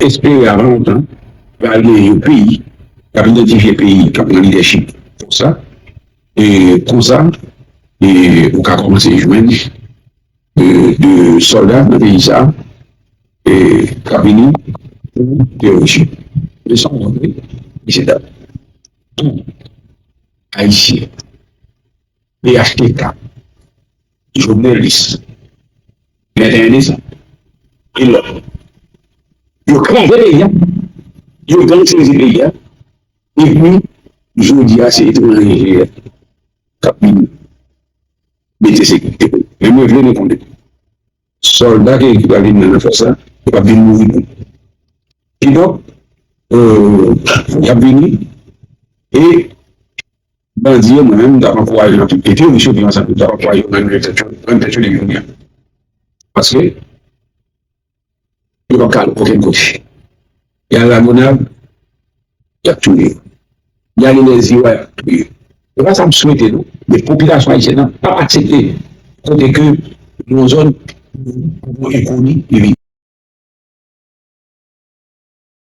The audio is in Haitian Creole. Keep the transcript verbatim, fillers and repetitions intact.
espere avan lontan, pral gen yon peyi k ap idantifye peyi k ap pran lidèchip pou sa. E konsa, e ou ka kòmanse jwenn de, de sòlda nan peyi sa, e k ap vini pou terorize. Men sa w wè, mesye dam, tou Ayisyen, P H T K, Jovenelis, venteyen desanm, e lòt. Yo kraze peyi a, yo gangsterize peyi a, epi jodi a se etranje k ap vin mete sekirite pou nou. Men mwen vle nou konnen, sòlda ki, ki pral vin nan fòs la, yo p ap vin mouri pou nou. Kidonk, euh, y ap vini, e bandi yo, mwen menm, m t ap ankouraje yo anpil. E teworis yo vivan ansanm, m t ap ankouraje yo rann tèt yo, rann tèt yo depi jodi a. Paske yo p ap ka al okenn kote. Y al Lagonav, y ap touye yo. Y ale Lèzile, y ap touye yo. Se pa sa m swete, non. Men popilasyon ayisyèn nan p ap aksepte kote ke yon zòn pou yon enkoni li vini.